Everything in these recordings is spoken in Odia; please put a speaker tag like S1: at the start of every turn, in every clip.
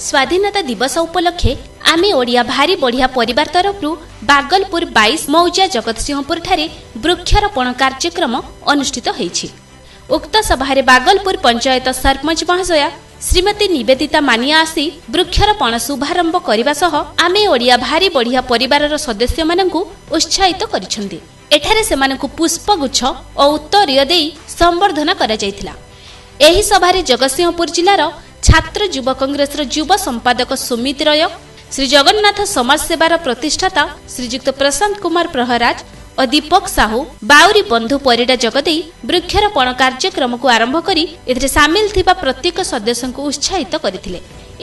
S1: ସ୍ୱାଧୀନତା ଦିବସ ଉପଲକ୍ଷେ ଆମେ ଓଡ଼ିଆ ଭାରି ବଢ଼ିଆ ପରିବାର ତରଫରୁ ବାଗଲପୁର 22 ମୌଜା ଜଗତସିଂହପୁରଠାରେ ବୃକ୍ଷରୋପଣ କାର୍ଯ୍ୟକ୍ରମ ଅନୁଷ୍ଠିତ ହୋଇଛି। ଉକ୍ତ ସଭାରେ ବାଗଲପୁର ପଞ୍ଚାୟତ ସରପଞ୍ଚ ମହାଶୟା ଶ୍ରୀମତୀ ନିବେଦିତା ମାନିଆ ଆସି ବୃକ୍ଷରୋପଣ ଶୁଭାରମ୍ଭ କରିବା ସହ ଆମେ ଓଡ଼ିଆ ଭାରି ବଢ଼ିଆ ପରିବାରର ସଦସ୍ୟମାନଙ୍କୁ ଉତ୍ସାହିତ କରିଛନ୍ତି। ଏଠାରେ ସେମାନଙ୍କୁ ପୁଷ୍ପଗୁଚ୍ଛ ଓ ଉତ୍ତରୀୟ ଦେଇ ସମ୍ବର୍ଦ୍ଧନା କରାଯାଇଥିଲା। ଏହି ସଭାରେ ଜଗତସିଂହପୁର ଜିଲ୍ଲାର ଛାତ୍ର ଯୁବ କଂଗ୍ରେସର ଯୁବ ସମ୍ପାଦକ ସୁମିତ ରୟ, ଶ୍ରୀ ଜଗନ୍ନାଥ ସମାଜ ସେବାର ପ୍ରତିଷ୍ଠାତା ଶ୍ରୀଯୁକ୍ତ ପ୍ରଶାନ୍ତ କୁମାର ପ୍ରହରାଜ ଓ ଦୀପକ ସାହୁ, ବାଉରୀ ବନ୍ଧୁ ପରିଡ଼ା ଯୋଗଦେଇ ବୃକ୍ଷରୋପଣ କାର୍ଯ୍ୟକ୍ରମକୁ ଆରମ୍ଭ କରି ଏଥିରେ ସାମିଲ ଥିବା ପ୍ରତ୍ୟେକ ସଦସ୍ୟଙ୍କୁ ଉତ୍ସାହିତ କରିଥିଲେ।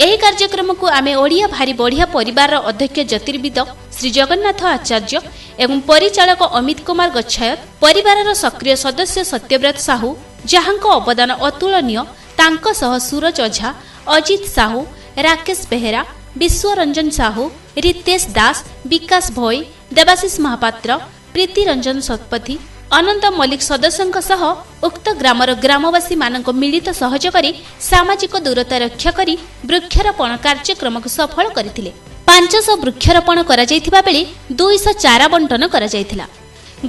S1: ଏହି କାର୍ଯ୍ୟକ୍ରମକୁ ଆମେ ଓଡ଼ିଆ ଭାରି ବଢ଼ିଆ ପରିବାରର ଅଧ୍ୟକ୍ଷ ଜ୍ୟୋତିର୍ବିଦ ଶ୍ରୀ ଜଗନ୍ନାଥ ଆଚାର୍ଯ୍ୟ ଏବଂ ପରିଚାଳକ ଅମିତ କୁମାର ଗଚ୍ଛାୟତ, ପରିବାରର ସକ୍ରିୟ ସଦସ୍ୟ ସତ୍ୟବ୍ରତ ସାହୁ, ଯାହାଙ୍କ ଅବଦାନ ଅତୁଳନୀୟ, ତାଙ୍କ ସହ ସୁରଜ ଓଝା, ଅଜିତ ସାହୁ, ରାକେଶ ବେହେରା, ବିଶ୍ୱରଞ୍ଜନ ସାହୁ, ରିତେଶ ଦାସ, ବିକାଶ ଭୋଇ, ଦେବାଶିଷ ମହାପାତ୍ର, ପ୍ରୀତି ରଞ୍ଜନ ଶତପଥୀ, ଅନନ୍ତ ମଲ୍ଲିକ ସଦସ୍ୟଙ୍କ ସହ ଉକ୍ତ ଗ୍ରାମର ଗ୍ରାମବାସୀମାନଙ୍କ ମିଳିତ ସହଯୋଗରେ ସାମାଜିକ ଦୂରତା ରକ୍ଷା କରି ବୃକ୍ଷରୋପଣ କାର୍ଯ୍ୟକ୍ରମକୁ ସଫଳ କରିଥିଲେ। 500 ବୃକ୍ଷରୋପଣ କରାଯାଇଥିବା ବେଳେ 200 ଚାରା ବଣ୍ଟନ କରାଯାଇଥିଲା।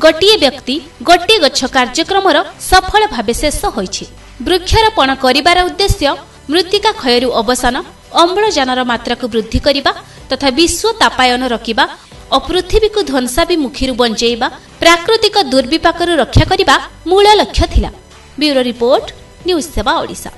S1: ଗୋଟିଏ ବ୍ୟକ୍ତି ଗୋଟିଏ ଗଛ କାର୍ଯ୍ୟକ୍ରମର ସଫଳ ଭାବେ ଶେଷ ହୋଇଛି। ବୃକ୍ଷରୋପଣ କରିବାର ଉଦ୍ଦେଶ୍ୟ ମୃତ୍ତିକା କ୍ଷୟରୁ ଅବସାନ, ଅମ୍ଳଜାନର ମାତ୍ରାକୁ ବୃଦ୍ଧି କରିବା ତଥା ବିଶ୍ୱ ତାପାୟନ ରୋକିବା ଓ ପୃଥିବୀକୁ ଧ୍ୱଂସାଭିମୁଖୀରୁ ବଞ୍ଚେଇବା, ପ୍ରାକୃତିକ ଦୁର୍ବିପାକରୁ ରକ୍ଷା କରିବା ମୂଳ ଲକ୍ଷ୍ୟ ଥିଲା। ବ୍ୟୁରୋ ରିପୋର୍ଟ, ନ୍ୟୁଜ୍ ସେବା ଓଡ଼ିଶା।